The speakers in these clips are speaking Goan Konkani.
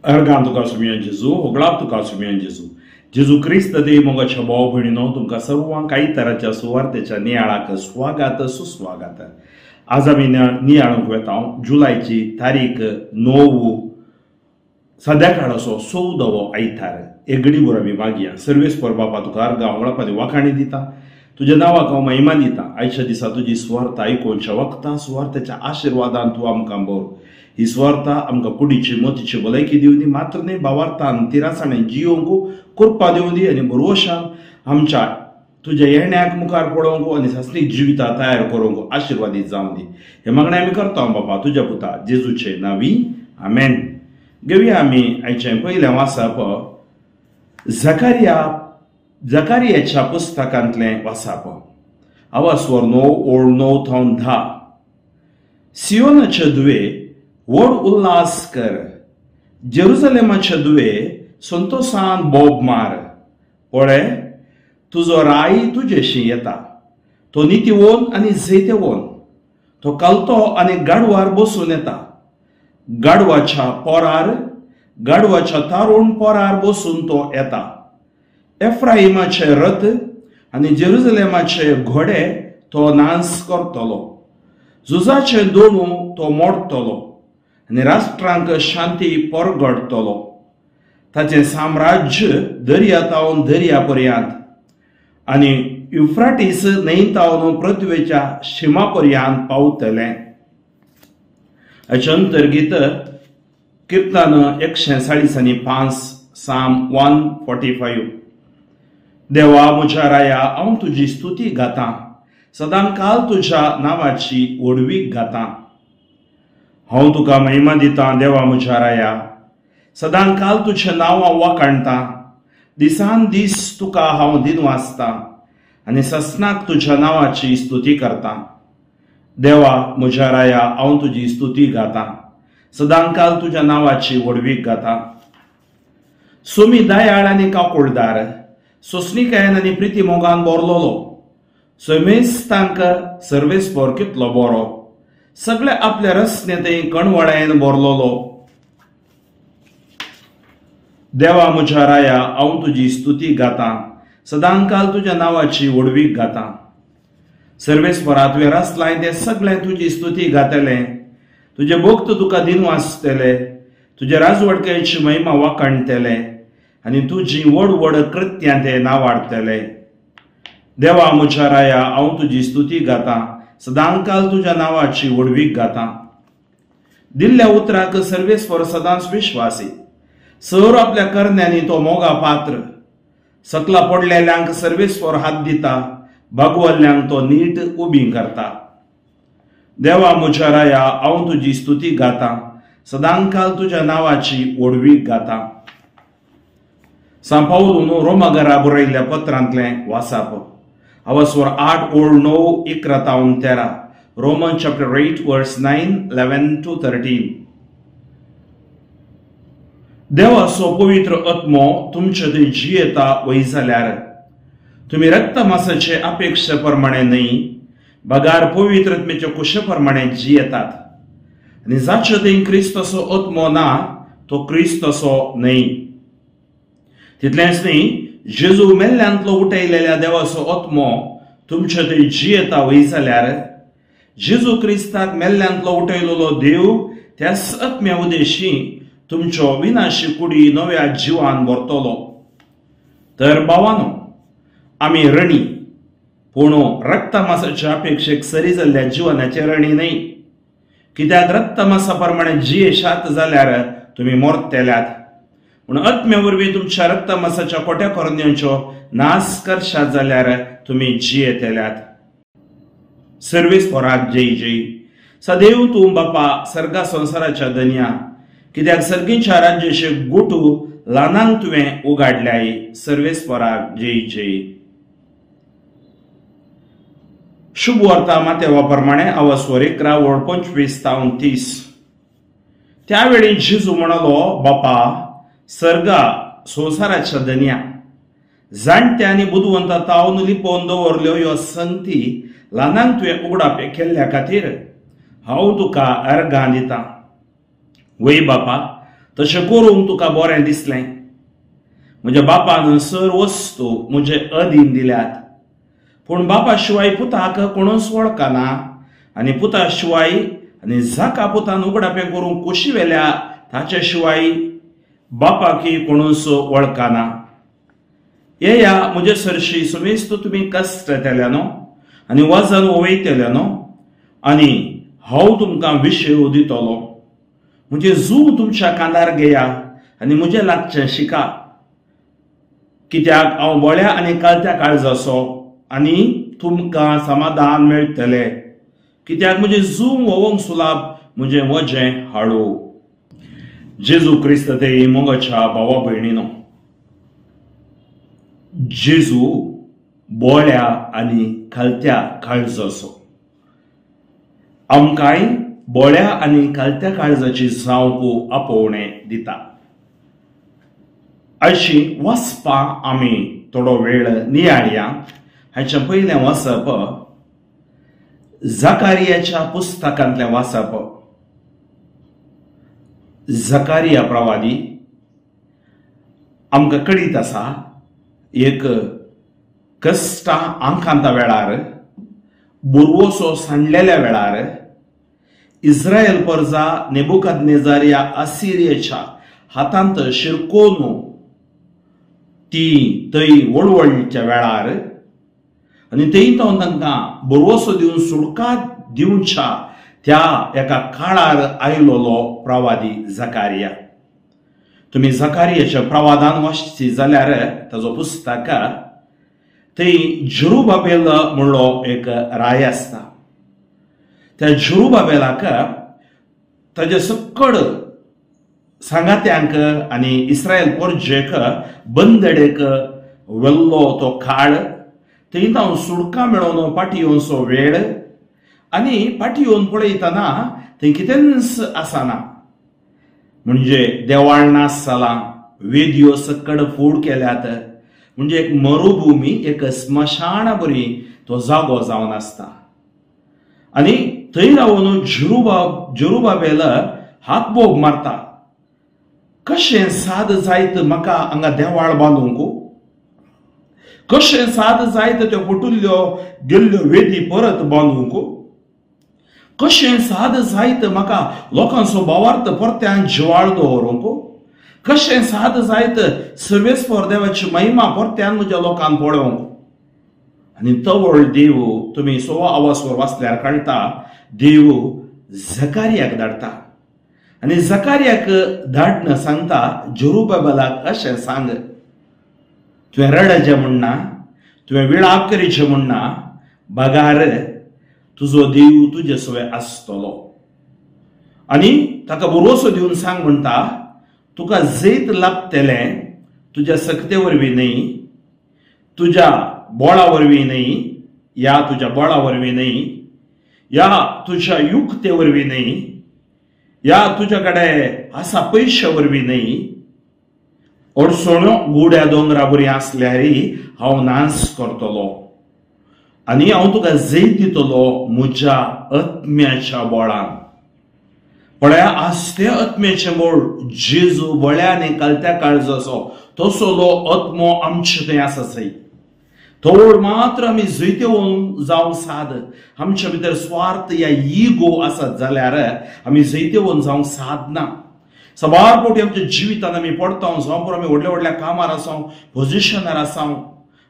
अर्गां तुका सुमया जेजू, होगळाप तुका सुमया जेजू. जेजू क्रिस्त देव मोगाच्या भाव भयणीनो, तुमकां सर्वांक आयताराच्या सुवार्तेच्या नियाळाक स्वागत सुस्वागत. आज आमी नियाळूंक वेता जुलायची तारीख 9, सद्या काळाचो 14वो आयतार. एक घडीभर आमी मागया. सर्वेस्पर बापा, तुका अर्गां होगळाप आनी वाखाणी दिता, तुज्या नांवाक हांव महिमा दिता. आयच्या दिसा तुजी सुवार्ता आयकुच्या वखता सुवार्तेच्या आशिर्वादान तूं आमकां भर. ही सुवार्ता आमकां कुडीची मतीची भलायकी दिवंदी, मात्र न्हय भावार्थान तिरासाणे जियोंक कृपा दिवंदी आनी भरवशान आमच्या तुज्या येण्याक मुखार पळोवंक आनी सासणीक जिविता तयार करूंक आशिर्वादीत जावंदी. हे मागणें आमी करता बापा तुज्या पुता जेजूचे नांवी, आमेन. घेवया आमी आयचें पयलें वाचप जकारियाच्या पुस्तकांतलें वाचप. आवास्वर 9 ओळ 9 थावन 10. सियोनाचे दुवे व्हड उल्हास कर, जेरुजलेमाचे दुवे संतोसान बोब मार. पळय तुजो राय तुजेशी येता, तो नितीवोन आनी जैतेवोन, तो कलतो आनी गाडवार बसून येता, गाडवाच्या पोरार, गाडवाच्या तारुण पोरार बसून तो येता. एफ्राहिमाचे रथ आनी जेरुजलेमाचे घोडे तो नाश करतलो, झुजाचे दोणू तो मोडटलो आनी राष्ट्रांक शांती परगडटलो. ताचें साम्राज्य दर्या तावन दर्या पर्यंत आनी युफ्राटीस न्हंय तावन पृथ्वेच्या शिमा पर्यंत पावतलें. हाचे अंतर्गीत किर्तन 140 5, साम 145. देवा म्हज्या राया, हांव तुजी स्तुती गातां, सदांकाल तुज्या नांवाची व्हडवीक गातां. हांव तुका महिमा दितां देवा म्हज्या राया, सदांकाल तुजें नांव हांव वाखाणतां. दिसान दीस तुका हांव दिनवासतां आनी ससनाक तुज्या नांवाची स्तुती करतां. देवा म्हज्या राया, हांव तुजी स्तुती गातां, सदांकाल तुज्या नांवाची व्हडवीक गातां. सुमी दयाळ आनी काकुळदार, सोसणिकायेन आनी प्रिती मोगान भरलोलो, समेस्तांक सर्वेस्पर कितलो बरो, सगळे आपल्या रसनें कणवळायेन भरलोलो. देवा म्हज्या राया, हांव तुजी स्तुती गातां, सदांकाल तुज्या नांवाची व्हडवीक गातां. सर्वेस्परा, तुवें रचलाय तें सगळें तुजी स्तुती गातलें, तुजे भक्त तुका दिनवासतले, तुज्या राजवटकायेची महिमा वाखाणतले आनी तुजी व्हड व्हड कृत्यां ते नांवाडतले. देवा म्हज्या राया, हांव तुजी स्तुती गातां, सदांकाल तुज्या नांवाची व्हडवीक गातां. दिल्ल्या उतराक सर्वेस्पर सदांच विश्वासी, सर आपल्या करण्यांनी तो मोगा पात्र. सकला पडलेल्यांक सर्वेस्पर हात दिता, बागवल्ल्यांक तो नीट उबी करता. देवा म्हज्या राया, हांव तुजी स्तुती गातां, सदांकाल तुज्या नांवाची व्हडवीक गातां. सांव पावलून रोमाघरा बरयल्ल्या पत्रांतलें वाचप. आवास्वर 8 ओळ 9 11 तावन 13. Roman chapter 8 verse 9 11 to 13. देवाचो पवित्र आत्मो तुमचे थंय जियेता वय जाल्यार तुमी रक्तमासाचे अपेक्षे प्रमाणे न्हय, बगार पवित्र आत्म्याच्या कुशे प्रमाणे जियेतात. आनी जाचे थंय क्रिस्ताचो आत्मो ना तो क्रिस्ताचो न्हय. तितलेंच न्हय, जेजू मेल्ल्यांतलो उठयलेल्या देवाचो आत्मो तुमचे थंय जियेता वय जाल्यार जेजू क्रिस्ताक मेल्ल्यांतलो उठयलेलो देव त्याच आत्म्या उदेशी तुमच्यो विनाशी कुडी नव्या जिवान भरतलो. तर भावानो, आमी रणी, पूण रक्तमासाच्या अपेक्षेक सरी जाल्ल्या जिवनाचे रणी न्हय. कित्याक रक्तमासा प्रमाणे जियेशात जाल्यार तुमी मरतल्यात, पूण आत्म्या वरवीं तुमच्या रक्तमासाच्या कोट्या करण्यांचो नाश करशात जाल्यार तुमी जियेतल्यात. सर्वेस्पराक जय जय. सदैव तूं बापा सर्गा संवसाराच्या धनया, कित्याक सर्गीच्या राज्याचे गुटू ल्हानांक तुवें उगाडल्याय. सर्वेस्पराक जय जय. शुभ वार्ता मातेवा प्रमाणे आवास्वर 11 ओळ 25 तावन 30. त्यावेळी जेजू म्हणालो, बापा सर्गा संवसाराच्या धनया, जाणट्या आनी बुदवंता तावन लिपोवन दवरल्यो ह्यो संगती ल्हानांक तुवें उगडापे केल्ल्या खातीर हांव तुका अर्गां दितां. वय बापा, तशें करूंक तुका बरें दिसलें. म्हज्या बापान सर वस्तू म्हजे अधीन दिल्यात, पूण बापा शिवाय पुताक कोणूच वळखना आनी पुता शिवाय आनी जाका पुतान उगडापें करूंक कुशी वेल्या ताचे शिवाय बापाकी कोणूच वळखना. येया म्हजे सरशी समेस्त तुमी कश्ट येतले न्हू आनी वजन वयतले न्हू आनी हांव तुमकां विशय दितलो. म्हजें जूं तुमच्या कांदार घेया आनी म्हजें लागचें शिका, कित्याक हांव बळ्या आनी कालत्या काळजाचो आनी तुमकां समाधान मेळटलें, कित्याक म्हजें जूं व्होवंक सुलाभ, म्हजें वजें हाडू. जेजू क्रिस्त ते मोगाच्या भावा भयणीनो, जेजू बोळ्या आनी खालत्या काळजाचो. आमकांय बोळ्या आनी खालत्या काळजाची जावंक आपोवणें दिता. अशी वाचपां आमी थोडो वेळ नियाळया. हाचें पयलें वाचप जाकारियाच्या पुस्तकांतलें वाचप. जाकारिया प्रवादी आमकां कळीत आसा, एक कश्टां आंकांता वेळार, बोरवोसो सांडलेल्या वेळार इस्रायल परजा नेबुकदनेजार ह्या असिरियेच्या हातांत शिरकोवन ती थंय वळवळच्या वेळार आनी थंय तो तांकां बोरवोसो दिवन सुडका दिवच्या त्या एका काळार आयलोलो प्रवादी जाकारिया. तुमी जाकारियाच्या प्रवादान वाचची जाल्यार ताजो पुस्तक थंय जेरुबाबेल म्हणलो एक राय आसता. त्या जेरुबाबेलाक ताजे सकड सांगात्यांक आनी इस्रायल पोरजेक बंदडेक व्हेल्लो तो काळ, थंय तावन सुडका मेळोवन फाटी येवचो वेळ आनी फाटी येवन पळयतना थंय कितेंच आसना, म्हणजे देवाळ नाश जालां, वेदयो सकड फूड केल्यात, म्हणजे एक मरुभूमी, एक स्मशाना बरी तो जागो जावन आसता. आनी थंय रावन जेरुबाबेल हात बोब मारता, कशें साद जायत म्हाका हांगा देवाळ बांदूंक, कशें साद जायत त्यो फुटुल्ल्यो गेल्ल्यो वेदी परत बांदूंक, कशें साद जायत म्हाका लोकांचो भावार्थ परत्यान जिवाळ दवरूंक, कशें साद जायत सर्वेस्पर देवाची महिमा परत्यान म्हज्या लोकांक पळोवंक. आनी तवळ देव तुमी सोवा आवाजवर वाचल्यार कळटा, देव जाकारियाक धाडटा आनी जाकारियाक धाडन सांगता जेरुबाबेलाक अशें सांग, तुवें रडचें म्हणना, तुवें विळाप करीचें म्हणना, बगार तुजो देव तुजे सवे आसतलो. आनी ताका भरोसो दिवन सांग म्हणटा, तुका जैत लाभतलें तुज्या सक्ते वरवीं न्हय, तुज्या बोळा वरवीं न्हय, या तुज्या बोळा वरवीं न्हय, या तुज्या युक्ते वरवीं न्हय, या तुज्या कडेन आसा पयशे वरवीं न्हय, अडचण्यो गुड्या दोंगरा बरी आसल्यार हांव नाश करतलो आनी हांव तुका जैत दितलो म्हज्या आत्म्याच्या बोळान. पळया, आज ते आत्म्याचें बोळ जेजू बळ्या आनी कालत्या काळजाचो तसलो आत्मो आमचे थंय आसा सय. थोड मात्र आमी जैतेवन जावंक साद, आमच्या भितर स्वार्थ या इगो आसत जाल्यार आमी जैतेवन जावंक सादना. साबार फावटी आमच्या जिवितान आमी पडता, जावं पुरो आमी व्हडल्या व्हडल्या कामार आसां, पोजिशनार आसां,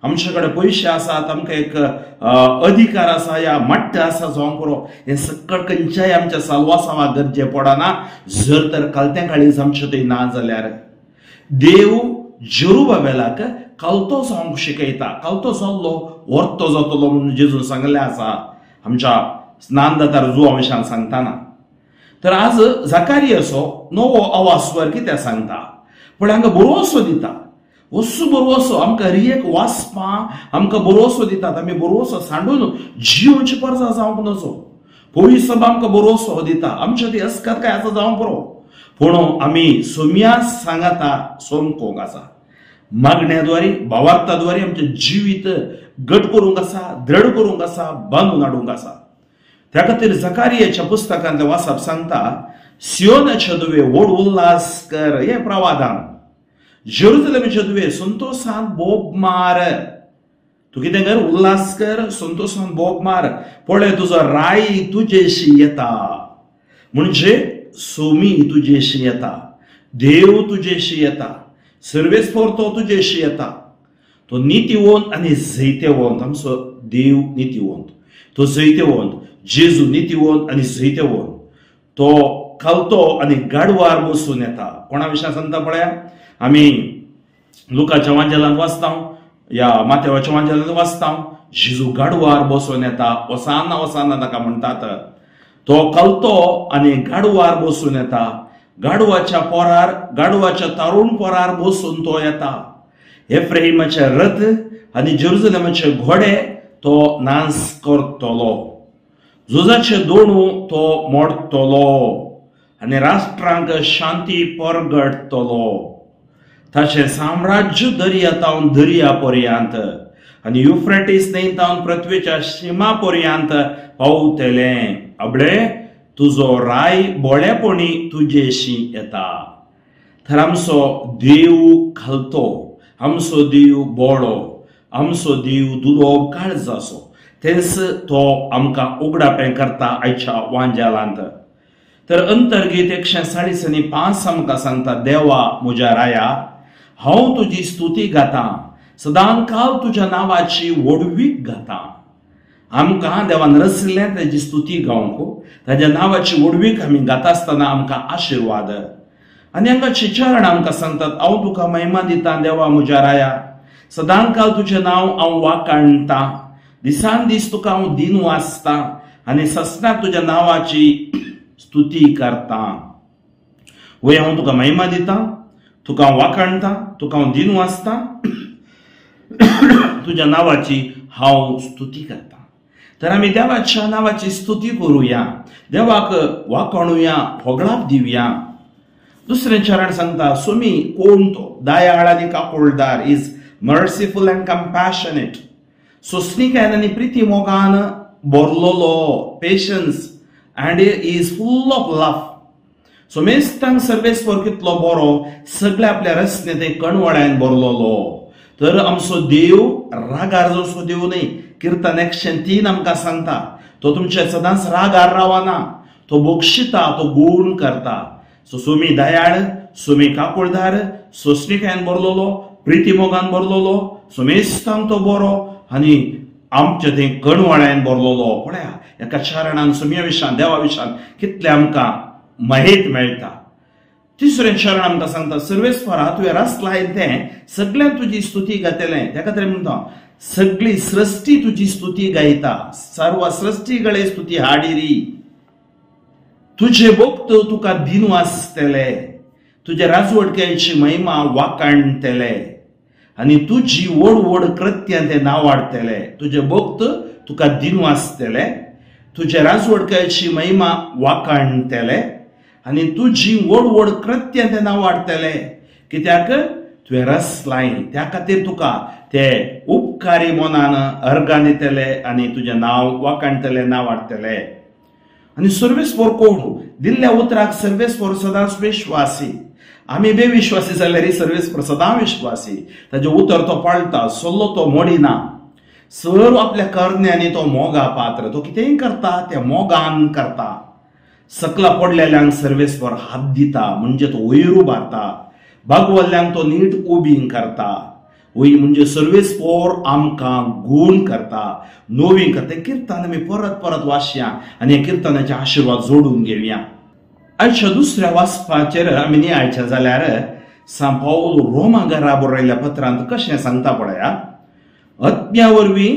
आमचे कडेन पयशे आसात, आमकां एक अधिकार आसा या मट्ट आसा, जावं पुरो हें सकळ खंयच्याय आमच्या साल्वासांवाक गरजे पडना जर तर कालत्या काळीज आमचे थंय ना जाल्यार. देव जेरुबाबेलाक कालतो जावंक शिकयता, कालतो जाल्लो वर्तो जातलो म्हणून जेजून सांगलें आसा आमच्या स्नानदातार जुवा विशान सांगतना. तर आज जाकारियाचो नवो आवाजवर कितें सांगता, पूण हांगा बरोसो दिता, वस्तू बरोसो आमकां रियेक वाचपां आमकां बरोसो दितात, आमी बरोसो सांडून जिवची परजा जावंक नजो. पोळी सभा आमकां बरोसो दिता, आमच्या ती अस्कत काय आसा जावंक पुरो, पूण आमी सोम्या सांगाता सोमकोंक आसा, मागण्याद्वारे भावार्थाद्वारे आमचें जिवीत घट करूंक आसा, दृढ करूंक आसा, बांदून हाडूंक आसा. त्या खातीर जकारियाच्या पुस्तकांतलें वाचप सांगता, सियोनाचे दुवे व्हड उल्हास कर, हें प्रवादान। जेरुजलेमाचे दुवे संतोशान बोब मार, तूं कितें कर, उल्हास कर, संतोशान बोब मार। पळय तुजो राय तुजेशी येता, म्हणजे सोमी तुजेशी येता, देव तुजेशी येता, सर्वेस्पर तो तुजेशी येता। तो नितीवंत आनी जैतेवंत, आमचो देव नितीवंत, तो जैतेवंत, जेजू नितीवंत आनी जैतेवंत। तो खालतो आनी गाडवार बसून येता। कोणा विशयान सांगता पळया, आमी लुकाच्या वांजेलांत वाचता या मातेवाच्या वांजेलांत वाचता, जेजू गाडवार बसून येता, ओसाना ओसाना ताका म्हणटात। तो खालतो आनी गाडवार बसून येता, गाडवाच्या पोरार, गाडवाच्या तरुण पोरार बसून तो येता। एफ्राहिमाचे रथ आनी जेरुजलेमाचे घोडे तो नाश करतलो, झुजाचे दोणू तो मोडतलो आनी राष्ट्रांक शांती परगडतलो। ताचें साम्राज्य दर्या तावन दर्या पर्यंत आनी युफ्रेटीस न्हंय तावन पृथ्वीच्या शिमा पर्यंत पावतलें। अबळे तुजो राय बोळेपणी तुजेशी येता। तर आमचो देव खालतो, आमचो देव बोळो, आमचो देव दुलोब काळजाचो, तेंच तो आमकां उगडापें करता आयच्या वांजेलांत। तर अंतर्गीत 140 आनी 5 आमकां सांगता, देवा म्हज्या राया, हांव तुजी स्तुती गाता, सदांकाल तुज्या नांवाची व्हडवीक गाता। आमकां देवान रचलें ताजी स्तुती गावंक, ताज्या नांवाची व्हडवीक आमी गाता आसतना आमकां आशिर्वाद। आनी हांगाची चरण आमकां सांगतात, हांव तुका महिमा दिता देवा म्हज्या राया, सदांकाल तुजें नांव हांव वाखाणटा, दिसान दीस तुका हांव दिन वाचता आनी ससनाक तुज्या नांवाची स्तुती करता। वय हांव तुका महिमा दिता, तुका हांव वाखाणटा, तुका हांव दिन वाचता, तुज्या नांवाची हांव स्तुती करता। तर आमी देवाच्या नांवाची स्तुती करुया, देवाक वाखाणुया, होगळाप दिवया। दुसरें चरण सांगता, सोमी कोण तो दयाळ आनी काकुळदार, is merciful and compassionate, सोसणिकायेन आनी प्रिती मोगान भरलेलो, patience and is full of love. सोमेस्तांक सर्वेस्पर कितलो बरो, सगळे आपल्या रसने ते कणवळ्यान भरलेलो। तर आमचो देव रागार जसो देव न्हय। किर्तन 103 आमकां सांगता, तो तुमचे सदांच रागार रावना, तो बक्षिता, तो गुण करता। सो सोमी दयाळ, सोमी काकुळदार, सोसणिकायेन भरलेलो, प्रिती मोगान भरलेलो, सोमेस्तांक तो बरो आनी आमचे ते कणवळ्यान भरलेलो। पळया एका चरणान सोम्या विशान, देवा विशान कितले आमकां माहित मेळटा। तिसरें चरण आमकां सांगता, सर्वेस्परा तुवें रचलाय तें सगळ्यांक तुजी स्तुती गायतलें। त्या खातीर म्हणटा, सगळी सृष्टी तुजी स्तुती गायता, सर्व सृष्टी गळे स्तुती हाडिरी। तुजे भक्त तुका दिन वाचतले, तुज्या राजवटक्याची महिमा वाखाणटले आनी तुजी व्हड व्हड कृत्यां ते नांवाडटले। तुजे भक्त तुका दिन वाचतले, तुज्या राजवटक्याची महिमा वाखाणटले आनी तुजी व्हड व्हड कृत्यां ते नांवाडटले। कित्याक तुवें रचलाय, त्या खातीर तुका ते उपकारी मनान अर्गां दितले आनी तुजें नांव वाखाणटले, नांवाडटले। आनी सर्वेस्पर कोण, दिल्ल्या उतराक सर्वेस्पर सदांच विश्वासी। आमी बेविश्वासी जाल्यार सर्वेस्पर सदां विश्वासी, ताजें उतर तो पाळटा, सल्लो तो मोडिना, सर्व आपल्या करण्यांनी तो मोगा पात्र, तो कितेंय करता त्या मोगान करता। सकला पडलेल्यांक सर्वेस्पर हात दिता, म्हणजे तो वयर उबारता, बागवल्ल्यांक तो नीट उबीन करता। वय म्हणजे सर्वेस्पर आमकां गुण करता, नवीन करता। किर्तन आमी परत परत वाचया आनी ह्या किर्तनाचे आशिर्वाद जोडून घेवया। आयच्या दुसऱ्या वाचपाचेर आमी नियाळचें जाल्यार सांत पावल रोमा घरा बरयल्ल्या पत्रांत कशें सांगता पळया, आत्म्या वरवीं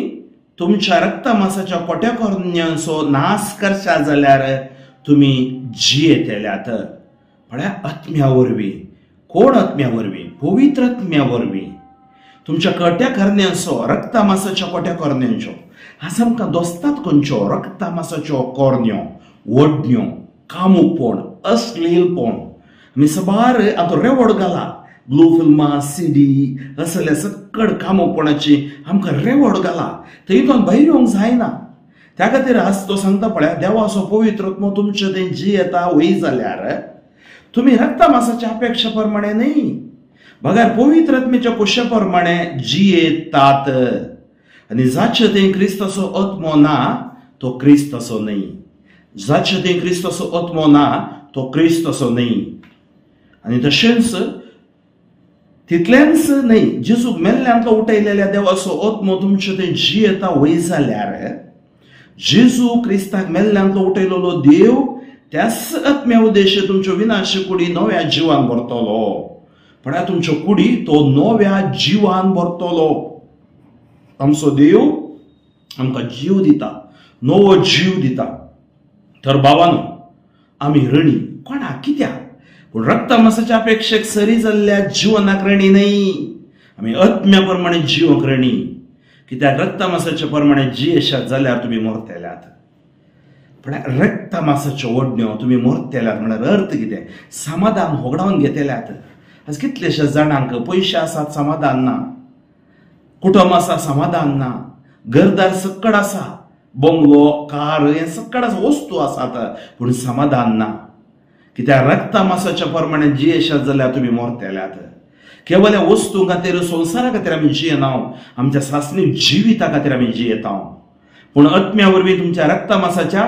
तुमच्या रक्तमासाच्या कोट्या कोरण्यांचो नाश करशा जाल्यार तुमी जियेतल्यात। पळया, आत्म्या वरवीं, कोण आत्म्या वरवीं? पवित्र आत्म्या वरवीं तुमच्या कोट्या करण्यांचो, रक्तमासाच्या कोट्या करण्यांचो। आज आमकां दोस्तात खंयच्यो रक्तमासाच्यो कोरण्यो, ओडण्यो, कामूकपण, अश्लीलपण आमी साबार आतां रेवड घाला, ब्लू फिल्मां, सीडी असले सकड कामूकपणाची आमकां रेवड घाला। थंय तो भायर येवंक जायना। त्या खातीर आज तो सांगता पळया, देवाचो पवित्र आत्मो तुमचे थंय जियेता वय जाल्यार तुमी रक्ता मासाच्या अपेक्षा प्रमाणे न्हय, बगर पवित्र आत्म्याच्या कुशे प्रमाणे जियेतात. आनी जाचे थंय क्रिस्ताचो आत्मो ना तो क्रिस्ताचो न्हय, जाचे थंय क्रिस्ताचो आत्मो ना तो क्रिस्ताचो न्हय. आनी तशेंच तितलेंच न्हय, जेजूक मेल्ल्यांतलो उठयलेल्या देवाचो आत्मो तुमचे थंय जियेता वय जाल्यार जेजू क्रिस्ताक मेल्ल्यांतलो उठयलेलो देव त्याच आत्म्या उद्देश तुमच्यो विनाशी कुडी नव्या जिवान भरतलो. पण तुमच्यो कुडी तो नव्या जिवान भरतलो. आमचो देव आमकां जीव दिता, नवो जीव दिता. तर बाबानो, आमी रणी कोणाक कित्याक? पूण रक्ता मासाच्या अपेक्षेक सरी जाल्ल्या जिवनाक रणी न्हय, आमी आत्म्या प्रमाणे जिवंक रणी. कित्याक रक्ता मासाच्या प्रमाणे जियेशात जाल्यार तुमी मरतल्यात. पण रक्ता मासाच्यो ओडण्यो तुमी मरतल्यात म्हळ्यार अर्थ कितें? समाधान होगडावन घेतल्यात. आज कितलेशा जाणांक पयशे आसात समाधान ना, कुटुंब आसा समाधान ना, घरदार सक्कड आसा, बंगलो कार हे सक्कड आसा, वस्तू आसात, पूण समाधान ना. कित्याक रक्ता मासाच्या प्रमाणे जियेशात जाल्यार तुमी मरतल्यात. केवल वस्तू खातीर, संवसारा खातीर आमी जियेना, आमच्या सासणीक जिविता खातीर आमी जियेता. पूण आत्म्या वरवीं तुमच्या रक्ता मासाच्या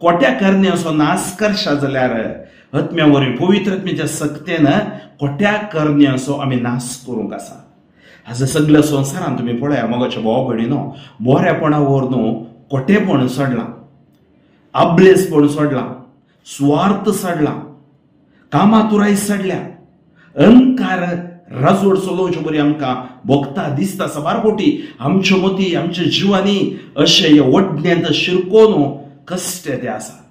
कोट्या करण्याचो नाश करशा जाल्यार आत्म्या वरवीं पवित्र आत्म्याच्या सक्तेन कोट्या करण्याचो आमी नाश करूंक आसा. आज सगळ्या संवसारान तुमी पळया मोगाच्या भाव भयणीनो, बरेपणा वर न्हू कोटेपण सोडलां, आबलेसपण सोडलां, सुवार्थ सोडला, कामातुराय सोडल्या, अहंकार राजवट चलोवचे बरी आमकां भोगता दिसता. साबार कोटी आमच्यो मती आमच्या जिवांनी अशें वडण्यांत शिरकोन कश्ट ते आसा.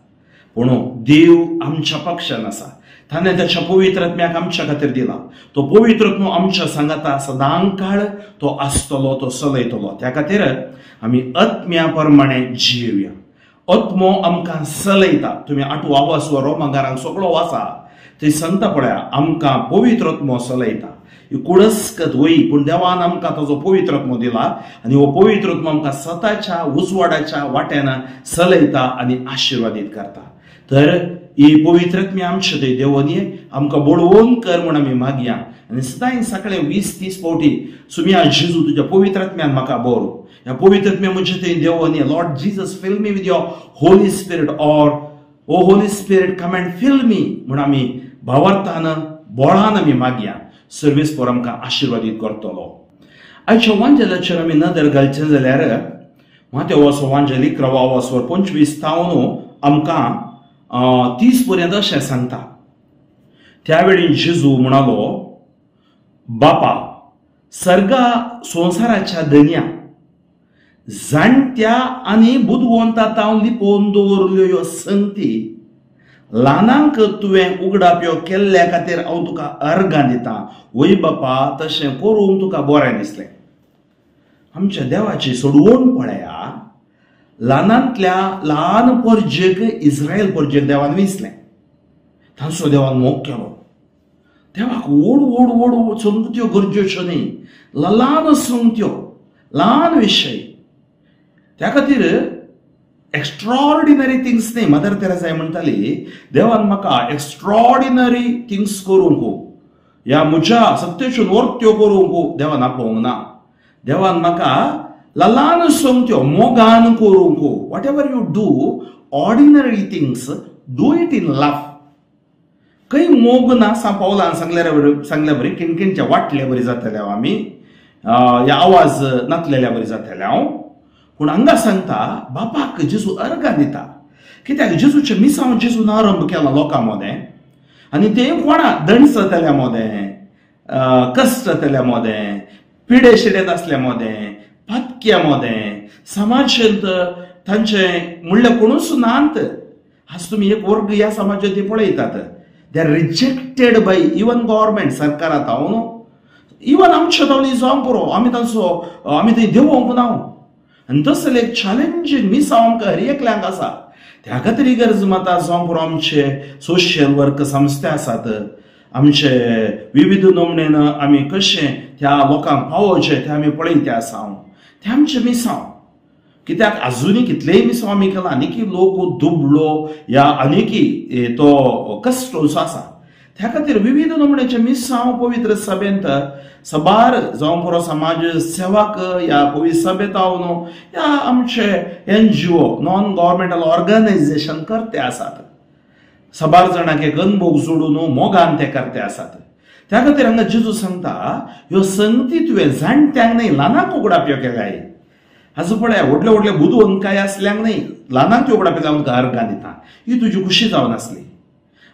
पूण देव आमच्या पक्षान आसा. ताणें ताच्या पवित्र आत्म्याक आमच्या खातीर दिला. तो पवित्र आत्मो आमच्या सांगाता सदांकाळ तो आसतलो, तो चलयतलो. त्या खातीर आमी आत्म्या प्रमाणे जियेवया. आत्मो आमकां चलयता. तुमी आठवो आवाज रोमागारांक सगळो वाचा, थंय सांगता पळया, आमकां पवित्र आत्मो चलयता. ही कुडस्कत वय, पूण देवान आमकां ताजो पवित्र आत्मो दिला आनी हो पवित्र आत्मो आमकां सताच्या उजवाडाच्या वाट्यान चलयता आनी आशिर्वादीत करता. तर ही पवित्र आत्म्या आमचे थंय देवोनी आमकां बळवंत कर म्हूण आमी मागया. आनी सदांय सकाळी 20-30 फावटी सुमिया जेजू तुज्या पवित्र आत्म्यान म्हाका बरो, ह्या पवित्र आत्म्या म्हजे थंय Deoni, Lord Jesus fill me with your Holy Spirit, or O Holy Spirit come and fill me म्हूण आमी भावार्थान बोळान आमी मागया. सर्वीस पोर आमकां आशिर्वादीत करतलो. आयच्या वांजेलाचेर आमी नदर घालचें जाल्यार मातेवाचो वांजेल 11:25 थावन आमकां 30 पर्यंत अशें सांगता. त्यावेळी जेजू म्हणालो, बापा सर्गा संवसाराच्या धनया, जाणत्या आनी बुदवंता तावन लिपोवन दवरल्यो ह्यो संगती ल्हानांक तुवें उगडाप्यो केल्ल्या खातीर हांव तुका अर्गां दितां. वय बापा, तशें करूंक तुका बरें दिसलें. आमच्या देवाची सोडवण पळया, ल्हानांतल्या ल्हान परजेक, इस्रायल परजेक देवान विसलें, तांचो देवान मोग केलो. देवाक व्हड व्हड व्हड संगत्यो गरजेच्यो न्हय, ल्हान संगत्यो, ल्हान विशय. त्या खातीर एक्स्ट्रॉर्डिनरी थिंग्स न्हय. मदर तेरेसा म्हणटाली, देवान म्हाका एक्स्ट्रॉर्डिनरी थिंग्स करूंक, ह्या म्हज्या सत्तेच्यो वर्त्यो करूंक देवान आपोवंक ना. देवान म्हाका ल्हान संगत्यो मोगान करूंक. Whatever you do ordinary things, do it in love. खंय मोग ना सा पावलान सांगल्या बरी किणकिणच्या वाटल्या बरी जातले हांव आमी, ह्या आवाज नातलेल्या बरी जातले हांव. पूण हांगा सांगता बापाक जेजू अर्गां दिता. कित्याक जेजूचें मिसांव जेजून आरंभ केला लोकां मदें, आनी तें कोणा दणसतल्या मदें, कश्ट जातल्या मदें, पिडे शिडेंत आसल्या मदें, पातक्या मदें, समाजेंत तांचें म्हणल्यार कोणूच नात. आज तुमी एक वर्ग ह्या समाजांत पळयतात, they are rejected by even government, सरकारांत हांव न्हू, इवन आमच्या तावली जावंक पुरो, आमी तांचो आमी थंय देवोंक ना. आनी तसलें एक चॅलेंजींग मिसांव आमकां हर एकल्यांक आसा. त्या खातीर ही गरज माता जावंक पुरो. आमचे सोशल वर्क संस्था आसात, आमचे विविध नमणेन आमी कशें त्या लोकांक पावोवचें तें आमी पळयते आसा. तें आमचें मिसांव. कित्याक आजुनूय कितलेय मिसांव आमी केला आनीकी लोक दुबळो या आनीकी तो कश्ट असो आसा. त्या खातीर विविध नमुन्याचे मिसांव पवित्र सभेंत सबार जावं पुरो समाज सेवाक या पवित्र सभेंत न्हू या आमचे NGO non governmental organisation करते आसात. सबार जाणांक एक अनभोग जोडून मोगान ते करते आसात. त्या खातीर हांगा जेजू सांगता ह्यो संगती तुवें जाणट्यांक न्हय ल्हानांक उगडाप्यो केल्याय. हाजो पळय व्हडले व्हडले बुदवंत काय आसल्यांक न्हय ल्हानांक त्यो उगडाप्यो जावन अर्गां दिता. ही तुजी खुशी जावन आसली.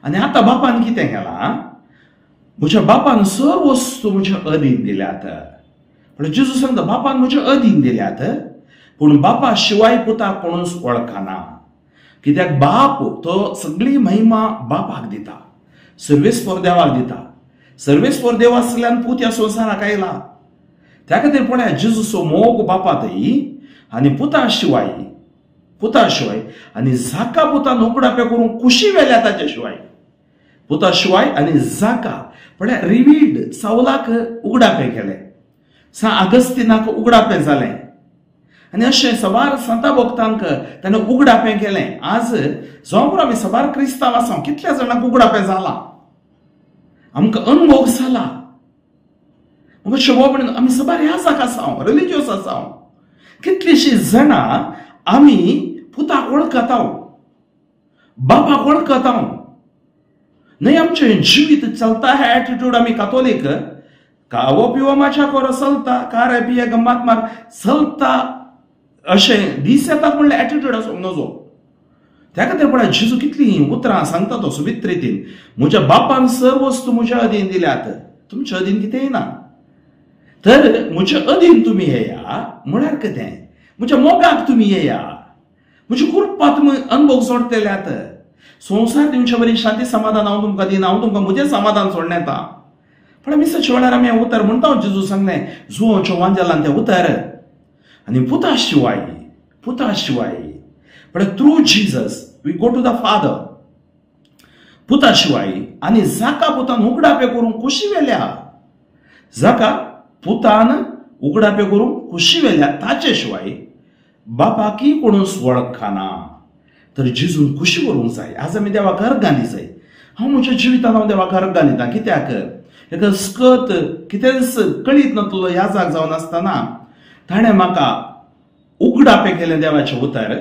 आनी आतां बापान कितें केलां, म्हज्या बापान सर्व वस्तू म्हज्या अधीन दिल्यात. पूण जेजू सांगता बापान म्हज्या अधीन दिल्यात, पूण बापा शिवाय पुताक कोणूच वळखना. कित्याक बाप तो सगळी महिमा बापाक दिता, सर्वेस्पर देवाक दिता. सर्वेस्पर देव आसल्यान पूत ह्या संवसाराक आयला. त्या खातीर पळय जेजूचो मोग बापा थंय आनी पुता शिवाय, पुता शिवाय आनी जाका पुतान उगडाप्यो करूंक खुशी वेल्या ताच्या शिवाय, पुता शिवाय आनी जाका पळय रिवील्ड सावलाक उगडापें केलें, सा आगस्तिनाक उगडापें जालें आनी अशें सबार संता भक्तांक ताणें उगडापें केलें. आज जावं पुरो आमी सबार क्रिस्तांव आसा, कितल्या जाणांक उगडापें जालां, आमकां अनुभव जाला. म्हाका शोभा म्हणून आमी सबार ह्या जाका आसा, रिलिजियस आसा, कितलीशीं जाणां आमी पुताक वळखता, बापाक वळखता न्हय. आमचें जिवीत चलता हे एटिट्यूड आमी कातोलीक कावो पिवो माच्या कोरो चलता, कार पिये गम्मात मार चलता अशें दीस येतात म्हणल्यार एटिट्यूड आसूंक नजो. त्या खातीर पळय जेजू कितलीं उतरां सांगता तो सोबीत रितीन, म्हज्या बापान सर्व वस्तू म्हज्या अधीन दिल्यात, तुमच्या अधीन कितेंय ना, तर म्हज्या अधीन तुमी येया म्हळ्यार कितें, म्हज्या मोगाक तुमी येया, म्हज्या कृपा तुमी अनुभव सोडटल्यात. संवसार दिवचे बरी शांती समाधान हांव तुमकां दिना, हांव तुमकां म्हजें समाधान सोडून येता. पण मिसाच्या वेळार आमी हें उतर म्हणटा, जेजू सांगलें जुवांच्या वांजेलान तें उतर आनी पुता शिवाय, पुता शिवाय पण through Jesus we go to the father. पुता शिवाय आनी जाका पुतान उगडापे करूंक खुशी वेल्या, जाका पुतान उगडापे करूंक खुशी वेल्या ताचे शिवाय बापाकी कोणूच वळखना. तर जेजून खुशी करूंक जाय. आज आमी देवाक अर्गां दिजाय. हांव म्हज्या जिवितान हांव देवाक अर्गां दिता. कित्याक एक स्कत कितेंच कळीत नातलो ह्या जाग जावन आसतना ताणें म्हाका उगडापें केलें देवाचें उतर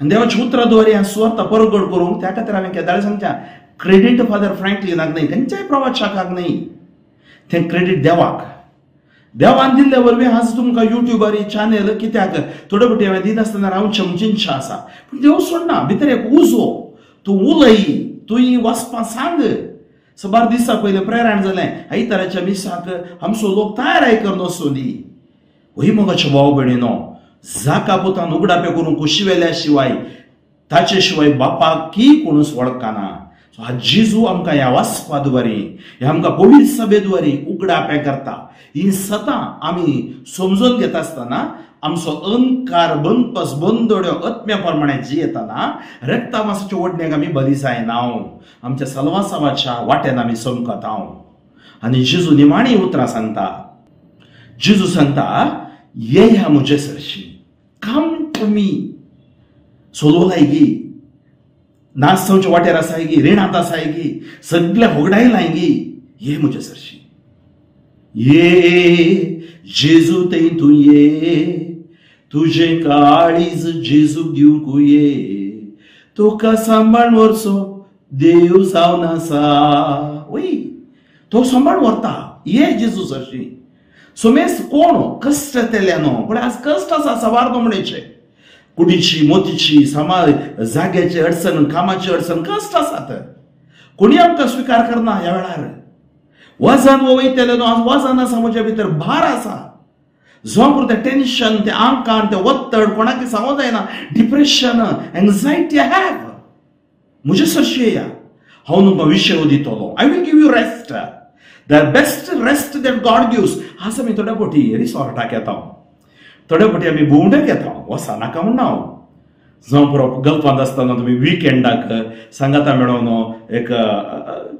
आनी देवाच्या उतरा द्वारे ह्या सुवार्ता परगट करूंक. त्या खातीर हांवें केदाळे सांगच्या क्रेडीट फादर फ्रँकलिनाक न्हय, खंयच्याय प्रवाचकाक न्हय, तें क्रेडीट देवाक. देवान दिल्ले वरवीं आज तुमकां युट्यूबार चॅनल कित्याक थोडे फावटी हांवें दिनासतना रावचें म्हजी इच्छा आसा, पूण देव सोडना. भितर एक उजो, तूं उलय, तुवें वाचपा सांग. सबार दिसा पयलें प्रेरण जालें आयताराच्या मिसाक आमचो लोक तयाराय करून वचूं दी. वय मोगाच्या भाव भयणीनो, जाका पुतान उगडापे करूंक खुशी वेल्या शिवाय ताचे शिवाय बापाक कोणूच वळखना. सो हा जेजू आमकां ह्या वाचपा द्वारे, ह्या आमकां पवित्र सभे द्वारे उगडापें करता. ही सतां आमी समजून घेता आसतना आमचो अहंकार बंदपस बंदोड्यो आत्म्या प्रमाणे जियेतना रक्ता मासाच्या ओडण्याक आमी बली जायना, आमच्या सलवासावाच्या वाटेन आमी समकता. आनी जेजू निमाणी उतरां सांगता, जेजू सांगता येया म्हजे सरशी, काम तुमी सोलवलाय गी, नाचच्या वाटेर आसाय गी, रिणांत आसाय गी, सगळे होगडायलाय गी, ये म्हजे सरशी, ये जेजू थंय तूं ये, तुजें काळीज जेजूक दिवंक ये, तुका सांबाळ व्हरचो देव जावन आसा. वय तो सांबाळ व्हरता, ये जेजू सरशी. सोमेस कोण कश्ट येतले न्हू, पण आज कश्ट आसा सवार दोमणेचे, कुडीची मोतीची समाज जाग्याची अडचण, कामाची अडचण, कश्ट आसात. कोणी आमकां स्विकार करना ह्या वेळार. वजन वयतले न्हू, आज वजन आसा म्हज्या भितर, भार आसा, जावं तें टेन्शन, तें आंकान, तें वत्तड, कोणाक सांगो जायना, डिप्रेशन, एन्जायटी I have. म्हजे सरशी येया, हांव तुमकां विशय दितलो. I will give you rest, the best rest that God gives. आज आमी थोड्या फावटी रिसॉर्टाक येता, थोड्या फावटी आमी भोंवडेक येता, वसा नाका म्हणना हांव. जावं पुरो गल्फांत आसतना तुमी विकेंडाक सांगाता मेळोन एक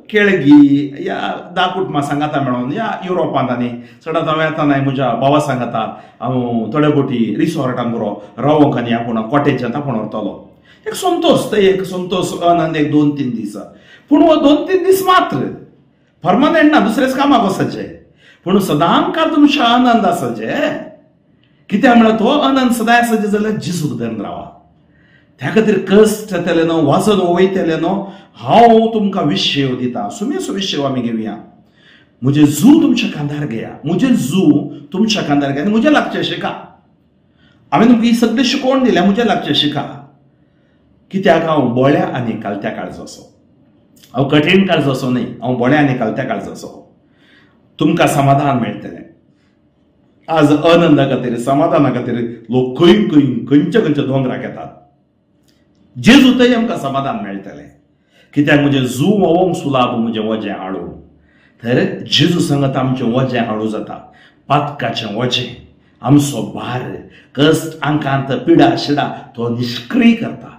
केळगी या 10 कुटुंबां सांगाता मेळोन या युरोपांत आनी चडात हांव येतना म्हज्या भावा सांगाता हांव थोडे फावटी रिसॉर्टान बरो रावोंक आनी आपूण कॉटेजांत आपूण व्हरतलो. एक संतोश, ते एक संतोश आनंद एक 2-3 दीस. पूण हो 2-3 दीस मात्र, परमनंट ना, दुसरेच कामाक वचचें. पूण सदांकाळ तुमचो आनंद आसचे. कित्याक म्हळ्यार तो आनंद सदां आसचे जाल्यार जेजूक धरून रावा. त्या खातीर कश्ट जातले न्हू, वाचन वयतले न्हू, हांव तुमकां विशय दिता. सुमेसो विशय आमी घेवया. म्हजें जू तुमच्या खांदार घेया, म्हजें जू तुमच्या खांदार घेया आनी म्हज्या लागचें शिका. हांवें तुमकां ही सगळें शिकोवन दिल्या, म्हज्या लागचें शिका. कित्याक हांव बोळ्या आनी कालत्या काळजाचो, हांव कठीण काळजाचो न्हय, हांव बोळ्या आनी कालत्या काळजाचो. तुमकां समाधान मेळटलें. आज आनंदा खातीर, समाधाना खातीर लोक खंय खंय खंयच्या खंयच्या दोंगराक येतात. जेजू थंय आमकां समाधान मेळटलें. कित्याक म्हजें जू वोंग सुलाब म्हजें वजें हाडू. तर जेजू सांगत आमचें वजें हाडू जाता, पातकाचें वजें, आमचो भार, कश्ट, आंकांत, पिडा शिडा तो निश्क्रीय करता.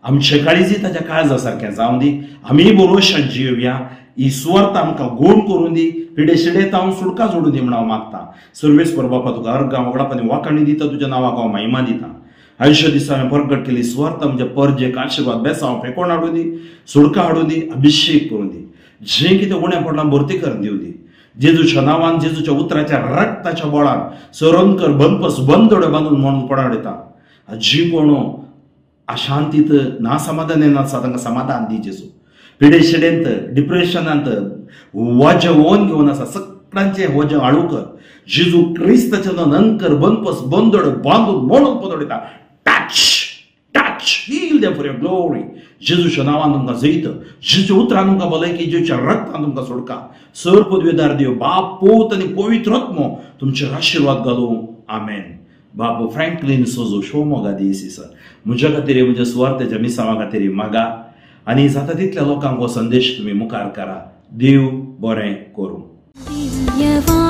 आमचे काळीजी ताच्या काळजा सारकें जावं दी. आमी बरोवशान जियोया. ही सुवार्थ आमकां गोड करून दी, पिडे शिडे हांव सुडका जोडून दी म्हण हांव मागता. सर्वेस्पर बापा तुका अर्गां वगडाप आनी वाखाणी दिता, तुज्या नांवाक हांव महिमा दिता. आयुश्य दिसा हांवें परगट केली सुवार्थ म्हज्या परजेक आशिर्वाद बेसांव फेकोण हाडूं दी, सुडका हाडूं दी, अभिशेक करूं दी. जें कितें उणें पडलां भरती करून दिवं दी. जेजूच्या नांवान, जेजूच्या उतराच्या रक्ताच्या बळान सरंकर बनपस बंदोडे बांदून म्हणून पडा दिता. जी कोण अशांतीत ना समाधान येना तांकां समाधान दी जेजू. पिडे शिडेंत, डिप्रेशनांत वजें ओन घेवन आसा सगळ्यांचें वजें हाडू कर. जेजू क्रिस्ताच्या नंकर बनपस बंदोडे बांदून म्हणून पदोडटा. Touch, touch, heal them for your glory. जेजूच्या नांवान तुमकां जैत, जेजूच्या उतरान तुमकां भलायकी, जेजूच्या रक्तान तुमकां सोडका. सर पदवेदार देव बाप, पूत आनी पवित्र आत्मो तुमचेर आशिर्वाद घालूं. आमेन. बाबू फ्रँकलीन सोजो शिवमोगा दीस म्हज्या खातीर, म्हज्या सुवार्थेच्या मिसांवा खातीर मागा आनी जाता तितल्या लोकांक हो संदेश तुमी मुखार करा. देव बरें करूं.